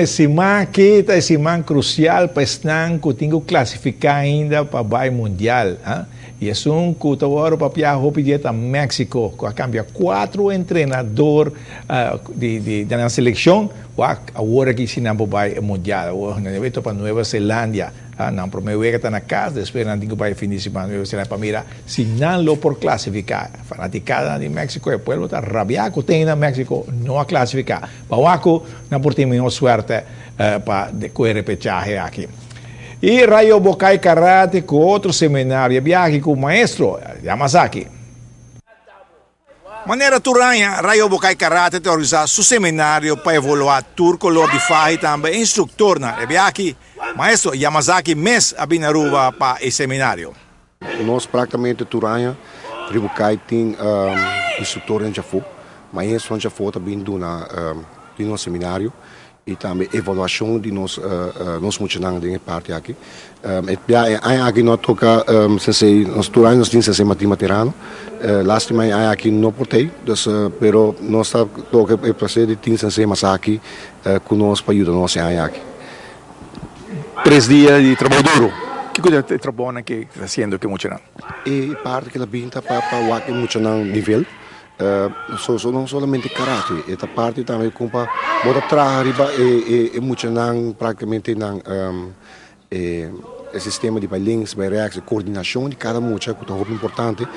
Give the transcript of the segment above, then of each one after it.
E siman aki ta e siman crucial pa esnan cu tin cu clasifica ainda pa bay Mundial. Y esun cu ta worde papia hopi dia ta Mexico, cu a cambia cuatro entrenador di nan seleccion. Wak awor aki si nan por bay Mundial. Awor nan debe topa Nueva Zelandia. Nan prome wega ta na cas, despues nan tin cu bay fin di siman Nueva Zelandia pa mira si nan lo por clasifica. Fanaticadanan di Mexico, e pueblo ta rabia cu tin na Mexico no a clasifica. Pa wak cu nan por tin mihor suerte pa cu e repechahe aki. Y Rayo Bokai Karate cu otro seminario e biaha aki cu maestro Yamazaki. Manera tur aña, Rayo Bokai Karate ta organisa su seminario pa evalua tur color di faha y tambe e instructornan. E biaha aki, maestro Yamazaki mes a bini Aruba pa e seminario. Nos práktikamente tur aña Ribukai tin instruktornan djafó, maestronan djafó ta bin duna di nos seminario i tambe evaluashon di nos nos muchanan den e parti aki. E bia e aña aki no a toka sensei, nos tur aña nos tin sensei Martin Materano, lastima e aña aki no por t'ei, dus pero nos ta toka e plaser di tin sensei Masaki ku nos pa yuda nos e aña aki. Tres dia di trabou duro. Kiko ta e trabounan ke ta hasiendo ku e muchanan? E parti ke ta bin ta pa wak e muchanan nivel. So no solamente karate, e ta parti tambe kon pa bo ta traha riba e muchanan praktikamente nan e sistema di bai links, bai rèks, e kordinashon di kada mucha ku ta hopi importante.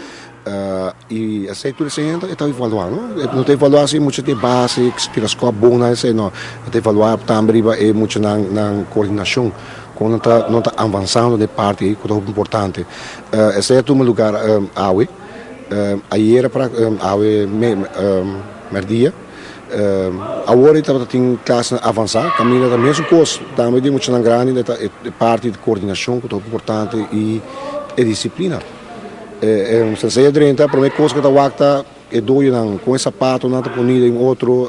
Y esey tur esey e ta evalua no, e no ta evalua si e mucha tin base, tira skop bon na esey no, e ta evalua tambe riba e muchanan nan coordinacion, con nan ta nan ta avansando den e parti ey cu ta hopi importante. Esey a tuma lugar awe, ayera awe merdia, awor e tabata tin klasnan avansa, caminda ta mesun cos, tambe di muchanan grandi ta e parti di coordinacion cu ta hopi importante y e disciplina. Sensei a drenta, prome kos ku ta wak ta e doyonan, kon e sapatonan ta poni den otro,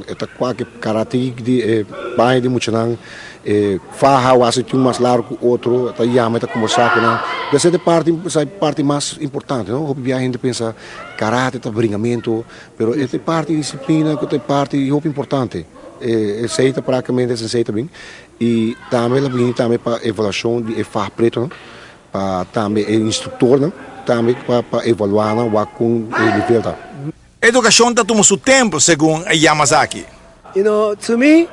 e ta kualke karatik di e baño di muchanan, e faha wak tin un mas largu ku otro, ta yama e ta kombersá ku nan. Esei ta e parti, esei ta e parti mas importante, no? Hopi bia hende pensa karate ta bringamentu, pero e ta e parti disiplina ku ta e parti hopi importante. Esei ta praktikamente sensei ta bin. I tambe el a bini tambe pa evaluashon di e faha pretonan. Pa tambe e instruktornan tambe pa pa evaluá nan wak kon e nivel ta. Edukashon ta tuma su tempu, segun Yamazaki. You know, to me,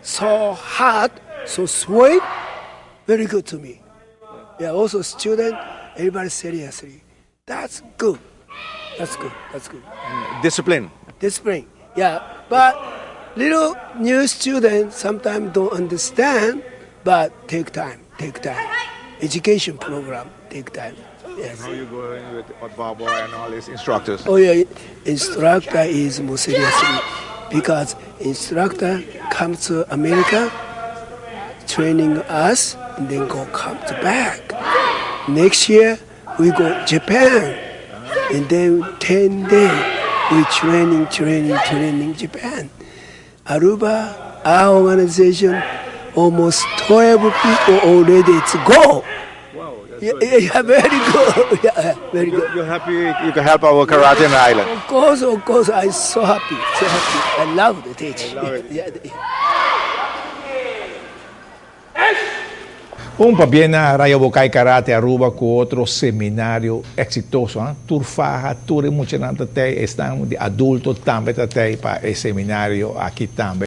so hot, so sweet, very good to me. Yeah, also student, everybody seriously. That's good. That's good. That's good. Discipline. Discipline. Yeah, but little new student sometimes don't understand, but take time. Take time. Education program take time. Yes. How you going with Otbabo and all his instructors? Oh yeah, instructor is more seriously because instructor comes to America, training us, and then go come to back. Next year we go Japan, and then 10 days we training, training, training Japan. Aruba, our organization, almost 12 people already to go. Wow, that's Yeah, good. yeah, yeah, very good. Yeah, very good. You're happy you can help our karate in the island. Of course, I'm so happy, so happy. I love the teach. love it. Yeah, yeah. Un pabien na Rayo Bokai Karate Aruba cu otro seminario exitoso. Hein? Tur faha, tur e muchanan ta tey, esnan di adulto tambe ta tey pa e seminario aki tambe.